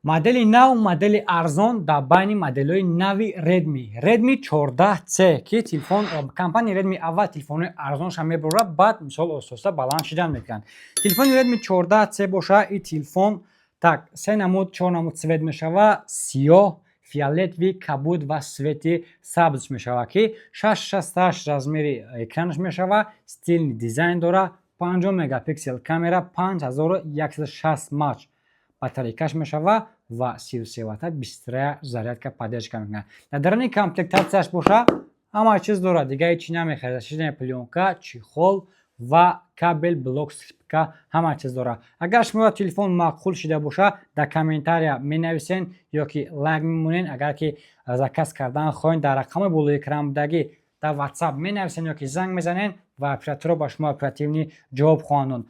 Модели нав, модели арзон дар байни моделҳои нави Redmi, Redmi 14C, ки телефон компанияи Redmi аввал телефонҳои арзонша мебарорад, баъд мисол оҳиста баланд шидан мекунанд. Телефони Redmi 14C боша, и телефон так се намуд, чор намуд цвет мешава: сиёҳ, фиолетовый, кабуд ва цвети сабз мешава, ки 6,68 размери экранаш мешава, стильный дизайн дора, 50 мегапиксел камера, 5160 мАч батарейкаш мешава ва 33 ватта быстрая зарядка поддержка мекунад. Дар даруни комплектатсияш боша, ҳама чиз дорад, дига ҳеҷ чи намехаред: защитная плёнка, чехол ва кабел, блок, скрепка, ҳама чиз дорад. Агар шумо телефон маъқул шида боша, дар комментария менависен ё ки лайк мемонен. Агар ки заказ кардан хоҳед, дар рақами болои экран будагӣ дар WhatsApp менависен ё ки занг мезанен ва операторро ба шумо оперативно ҷавоб хоҳанд дод.